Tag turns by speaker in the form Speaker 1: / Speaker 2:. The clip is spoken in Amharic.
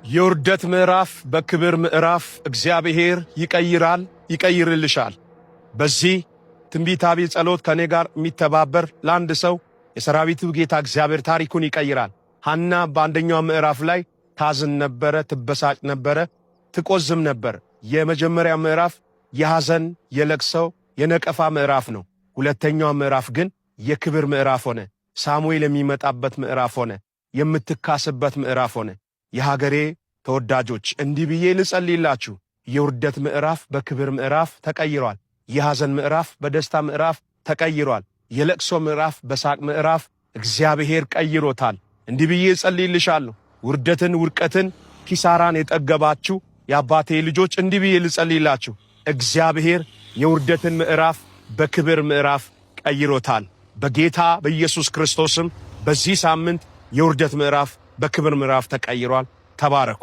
Speaker 1: የውርደት ምዕራፍ በክብር ምዕራፍ እግዚአብሔር ይቀይራል፣ ይቀይርልሻል። በዚህ ትንቢታዊ ጸሎት ከእኔ ጋር የሚተባበር ለአንድ ሰው የሰራዊቱ ጌታ እግዚአብሔር ታሪኩን ይቀይራል። ሐና በአንደኛው ምዕራፍ ላይ ታዝን ነበረ፣ ትበሳጭ ነበረ፣ ትቆዝም ነበር። የመጀመሪያ ምዕራፍ የሐዘን የለቅሰው የነቀፋ ምዕራፍ ነው። ሁለተኛው ምዕራፍ ግን የክብር ምዕራፍ ሆነ። ሳሙኤል የሚመጣበት ምዕራፍ ሆነ። የምትካስበት ምዕራፍ ሆነ። የሀገሬ ተወዳጆች እንዲህ ብዬ ልጸልይላችሁ። የውርደት ምዕራፍ በክብር ምዕራፍ ተቀይሯል። የሐዘን ምዕራፍ በደስታ ምዕራፍ ተቀይሯል። የለቅሶ ምዕራፍ በሳቅ ምዕራፍ እግዚአብሔር ቀይሮታል። እንዲህ ብዬ እጸልይልሻለሁ። ውርደትን፣ ውድቀትን፣ ኪሳራን የጠገባችሁ የአባቴ ልጆች እንዲህ ብዬ ልጸልይላችሁ። እግዚአብሔር የውርደትን ምዕራፍ በክብር ምዕራፍ ቀይሮታል። በጌታ በኢየሱስ ክርስቶስም በዚህ ሳምንት የውርደት ምዕራፍ በክብር ምዕራፍ ተቀይሯል። ተባረኩ።